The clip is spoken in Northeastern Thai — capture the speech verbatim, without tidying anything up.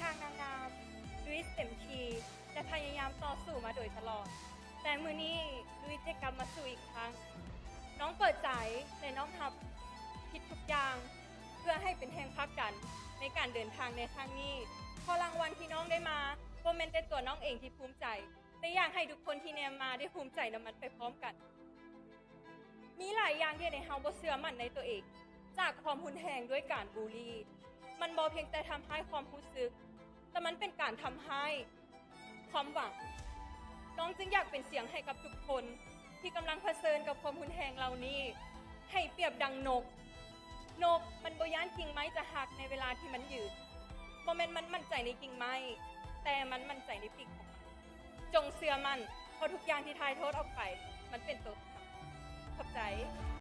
ทางนางงาม ลุยเต็มที่และพยายามต่อสู้มาโดยตลอด แต่มื้อนี้ลุยได้กลับมาสู้อีกครั้ง น้องเปิดใจและน้อมรับผิดทุกอย่าง เพื่อให้เป็นแรงผลักดันในการเดินทางในครั้งนี้ เพราะรางวัลที่น้องได้มาบ่แม่นแต่ตัวน้องเองที่ภูมิใจ แต่อยากให้ทุกคนที่แนมมาได้ภูมิใจนำมันไปพร้อมกัน มีหลายอย่างที่เฮ็ดให้เฮาบ่เชื่อมั่นในตัวเอง จากความรุนแรงด้วยการบูลลี่ มันบ่เพียงแต่ทำร้ายความรู้สึก แต่มันเป็นการทำร้ายความหวัง น้องจึงอยากเป็นเสียงให้กับทุกคนที่กำลังเผชิญกับความรุนแรงเหล่านี้ ให้เปรียบดังนก นกมันบ่ย้านกิ่งไม้จะหักในเวลาที่มันยืน บ่แม่นมันมั่นใจในกิ่งไม้ แต่มันมั่นใจในปีกของมัน จงเชื่อมั่น เพราะทุกอย่างที่ถ่ายทอดออกไป มันเป็นตัวตน ขอบใจ